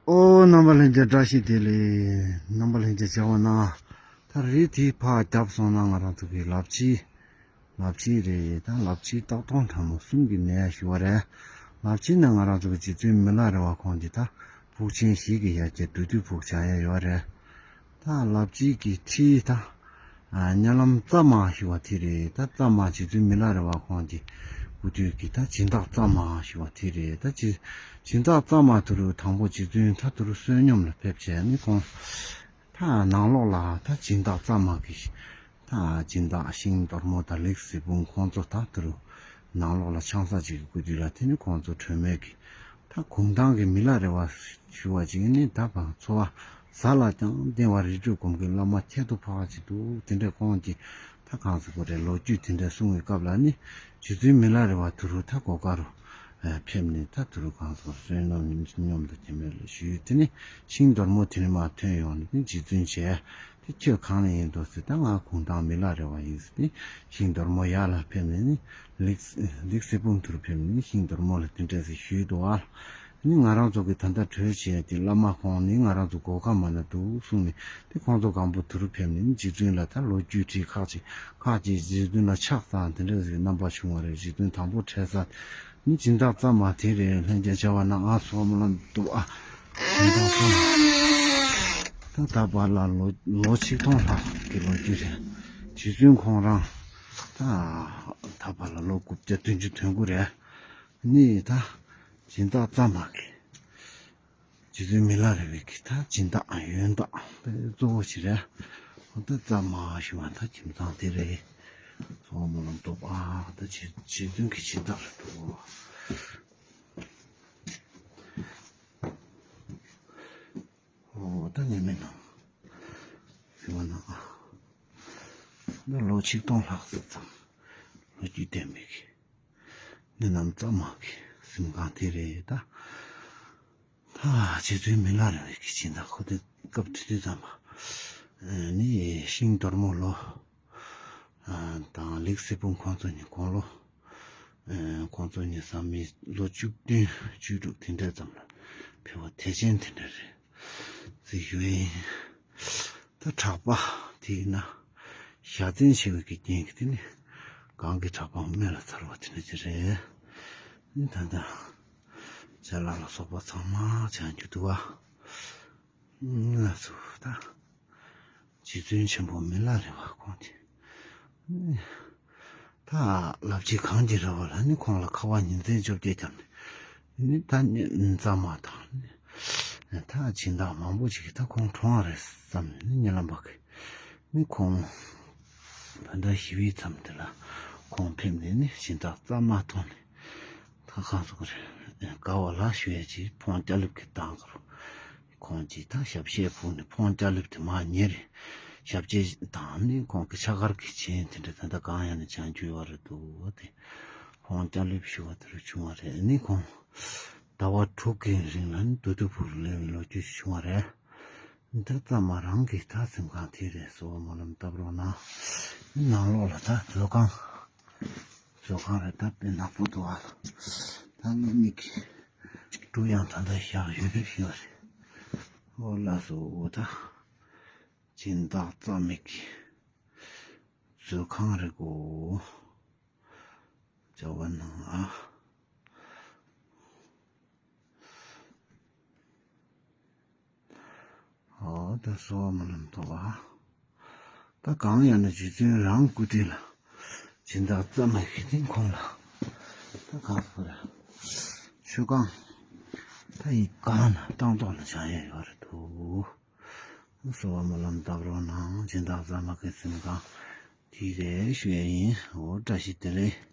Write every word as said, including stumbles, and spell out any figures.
ཨོ། རྣམ་པ་ལྷན་རྒྱས་བཀྲ་ཤིས་བདེ་ལེགས། རྣམ་པ་ལྷན་རྒྱས་བྱ་བ་ན། ད་རེས་དེ་ཕར་བརྒྱབ་སོང་ན་ང་རང་ཚོ་གི་ལབ་ཕྱི། ལབ་ཕྱི་རེད། ད་ལབ་ཕྱི་སྟག་དོང་ཁྲ་མོ་གསུམ་གྱི་ནས་ཞུ་བ་རེད། ལབ་ཕྱི་ནས་ང་རང་ཚོ་གི་རྗེ་བཙུན་མི་ལ་རས་པ་ཁོང་གི་ད་ཕུག་ཆེན་བཞི་གི་ཡ་གྱལ་བདུད་འདུལ་ཕུག་བྱ་ཡ་ཡོད་རེད། ད་ལབ་ཕྱི་གི་ཁྲིའི་ད་ཨ་གཉའ་ལམ་རྩ་མ་ཞུ་བ་དེ་རེད། ད་རྩ་མ་རྗེ་བཙུན་མི་ལ་རས་པ་ཁོང་གི་སྐུ་དུས་ཀྱི་ད་སྦྱིན་བདག་རྩ་མ་ཞུ་བ་དེ་རེད། ད་སྦྱིན་སྦྱིན་བདག་རྩ་མ་དུ་རུ་དང་པོ་རྗེ་བཙུན་ད་དུ་རུ་བསོད་སྙོམས་ལ་ཕེབས་བྱས་ནས་ཁོང་ད་ནང་ལོགས་ལ་ད་སྦྱིན་བདག་རྩ་མ་གི་ད་སྦྱིན་བདག་ཤིང་རྡོར་མོ་དང་ལེགས་བྱི་ཕུང་ཁོང་ཚོ་ད་དུ་རུ་ནང་ལོགས་ལ་ཆང་ས་ཅིག་གི་སྐུ་དུས་ལ་དེ་ནི་ཁོང་ཚོ་གྲོལ་མེད་ཀྱི་ད་གུང་ཐང་གི་མི་ལ་རས་པ་ཞུ་བ་ཅིག་ནི་ད་བར་འཚོ་བ་ཟ་ལ་ཀྱང་བརྟེན་པ་རི་ཁྲོད་སྒོམ་གྱི་བླ་མ་ཁྱད་དུ་འཕགས་པ་ཅིག་འདུག་དེ་འདྲ་ཁོང་གིས་ད་གང་ཟེར་དགོས་རེད། ལོ་རྒྱུས་དེ་འདྲ་གསུང་བའི་སྐབས་ལ་ནི་རྗེ་བཙུན་མི་ལ་རས་པ་དུ་རུ་ད་གོ་ཀ་རུ་ཕེབས་ནས་ད་དུ་རུ་གང་ཟེར་བསོད་ནམས་སྙོམས་དང་དེ་མེད་ལ་ཞུས། དེ་ནི་ཤིང་རྡོར་མོ་དེ་ནི་མར་ཐོན་ཡོང་ནས་དེ་རྗེ་བཙུན་བྱས། དེ་ཁྱོད་གང་ནས་ཡིན་འདུག་ཟེར། ད་ང་གུང་ཐང་མི་ལ་རས་པ་ཡིན་ཟེར་ཏེ་ཤིང་རྡོར་མོ་ཡར་ལ་ཕེབས་ནས་ནི་ལེགས་ལེགས་བྱི་ཕུང་དུ་རུ་ཕེབས་ནས་ཤིང་རྡོར་མོ་ལ་དེ་འདྲ་ཟེར་ཞུས་འདུག་ཨ། ནི་ང་རང་ཚོ་གི་ད་ལྟ་གྲོལ་བྱས་ཏེ་བླ་མ་ཁོང་ནི་ང་རང་ཚོ་སྒོ་ཁ་མ་ན་འདུག་གསུངས་ནས་དེ་ཁོང་ཚོ་སྒམ་པོ་དུ་རུ་ཕེབས་ནས་ནི་རྗེ་བཙུན་ལ་ད་ལོ་རྒྱུས་བྲིས། ཁག་ཅིག་ཁག་ཅིག་རྗེ་བཙུན་ལ་ཕྱག་བཏང་དེ་འདྲ་ཟེར་རྣམ་པ་བྱུང་བ་རེད། རྗེ་བཙུན་དང་པོ་འཕྲད་ས་ནི་སྦྱིན་བདག་རྩ་མ་དེ་རེད། ལྷན་རྒྱས་བྱ་བ་ན་ང་སོགས་མ་ལ་འདུག་ཨ། སྦྱིན་བདག་རྩ་མ་ད་ད་བར་ལ་ལོ་ལོ་ཆིག་སྟོང་ལྷག་གི་ལོ་རྒྱུས་རེད། རྗེ་བཙུན་ཁོང་རང་ད་ད་བར་ལ་ལོ་དགུ་བརྒྱ་བདུན་ཅུ་དོན་དགུ་རེད། ནི་ད་སྦྱིན་བདག་རྩ་མ་གི་རྗེ་བཙུན་མི་ལ་རས་པའི་གི་ད་སྦྱིན་བདག་ཡོན་བདག་དཔེ་གཙོ་བོ་ཞིག་རེད། འོ་ད་རྩ་མ་ཞུ་བ་ད་ཁྱིམ་ཚང་དེ་རེད། ཚོགས་མ་ལམ་སྟོབས་ཨ་ད་རྗེ་རྗེ་བཙུན་གྱི་སྦྱིན་བདག་རེད་འདུག་འོ་ད་ཉེ་མི་ནང་ཞུ་བ་ན་ཨ་ད་ལོ་ཆིག་སྟོང་ལྷག་ཙམ་ལོ་རྒྱུས་ལྡན་པའི་གི་ནི་གནམ་རྩ་མ་གི་གཟིམ་ཁང་དེ་རེད་ད། ད་རྗེ་བཙུན་མི་ལ་རས་པའི་གི་སྦྱིན་བདག་ཁོ་དེ་སྐབས་དེ་དུས་ཙམ་པ་ནི་ཤིང་རྡོར་མོ་ལོ་དང་ལེགས་བྱི་ཕུང་ཁོང་ཚོ་གཉིས་དགུང་ལོ་ཁོང་ཚོ་གཉིས་བཟའ་མི་ལོ་བཅུ་བདུན་བཅུ་དྲུག་དེ་འདྲ་ཙམ་ལ་ཕེབས་པ་དད་ཅན་དེ་འདྲ་རེད་ཟེར་ཞུ་ཡིན། ད་གྲགས་པ་དེ་ཡིན་ན་ཞག་བཙན་ཆེ་བའི་གི་རྐྱེན་གྱིས་དེ་ནི་གང་གི་གྲགས་པ་སྨད་ལ་ཚར་བ་དེ་འདྲ་ཅིག་རེད། ནི་ད་ལྟ་ཅ་ལག་ལ་སོགས་པ་ཚང་མ་བྱང་རྒྱུ་འདུག་བ། ལགས་སོ། ད་རྗེ་བཙུན་ཆེན་པོ་མི་ལ་རས་པ་ཁོང་དེ་ད་ལབ་ཕྱི་གངས་ཀྱི་ར་བ་ལ་ནི་ཁོང་ལ་ཁ་བ་ཉིན་མཚན་བཅོ་བརྒྱད་བརྒྱབ་ནས་ནི་ད་ནི་རྩ་མ་དང་ནི་ད་སྦྱིན་བདག་མང་པོ་ཅིག་གིས་ད་ཁོང་གྲོངས་རེད་བསམ་ནས་ནི་ཉེ་ལམ་པ་གིས་ནི་ཁོང་བོད་ཟླ་བཞི་པའི་མཚམས་དེ་ལ་ཁོང་ཕེབས་ནས་ནི་སྦྱིན་བདག་རྩ་མ་ཐོན་ནས་ད་གང་ཟེར་དགོས་རེད། དགའ་བ་ལ་ཞུ་ཡས་ཀྱི་ཕོངས་སྐྱ་ལེབ་ཀྱི་བཏང་གི་རུ། ཁོང་གིས་ད་ཞབས་གཞས་ཕུལ་ནས་ཕོངས་སྐྱ་ལེབ་དེ་མར་ཉེ་རེ་ཞབས་རྗེས་དང་ནི་ཁོང་གི་ཕྱག་འཁར་གྱི་ཆེན་དེ་འདྲ་ད་ལྟ་གང་ཡང་ནས་བྱང་རྒྱུ་ཡོད་རེད་འདུག་དེ་ཕོངས་སྐྱ་ལེབ་ཞུ་བ་དེ་རུ་བྱུང་བ་རེད། ནི་ཁོང་ཟླ་བ་དྲུག་གི་རིང་ལ་ནི་བདུད་འདུལ་ཕུག་ལ་སླེབས་པའི་ལོ་རྒྱུས་ཞིག་བྱུང་བ་རེད། ད་རྩ་མ་རང་གི་ད་གཟིམ་ཁང་དེ་རེད། གསོལ་བ་སྨོན་ལམ་བཏབ་རོགས་གནང་། ནང་ལོགས་ལ་ད་མཛོད་ཁང་། མཛོད་ཁང་རེད། ད་དཔེ་ནག་པོ་འདུག་ཨ། ད་ངེད་གཉིས་ཀྱི་སྒྲུབ་ཡང་ད་ལྟ་བཞག་ཡོད་རེད་ཞུ་བ་རེད། ཨོ་ལགས་སོ། འོ་ད་སྦྱིན་བདག་རྩ་མའི་གི་མཛོད་ཁང་རེད་གོ། བྱ་བ་ནང་ཨ། ཨོ་ད་གསོལ་བ་སྨོན་ལམ་ཐོབ་ཨ། ད་གང་ཡང་ན་རྗེ་བཙུན་རང་སྐུ་དྲིན་ལ་སྦྱིན་བདག་རྩ་མ་ཞིག་ནི་ཁོང་ལ་ད་གང་ཟེར་ཆོས་ཁང་ད་ཡི་གང་ན་སྟངས་ཐོག་ལ་བྱ་ཡས་ཡོད་རེད་འདུག་གསོལ་བ་སྨོན་ལམ་བཏབ་རོགས་གནང་། སྦྱིན་བདག་རྩ་མ་གི་གཟིམ་ཁང་དེ་རེད་ཞུ་ཡས་ཡིན། འོ་བཀྲ་ཤིས་བདེ་ལེགས།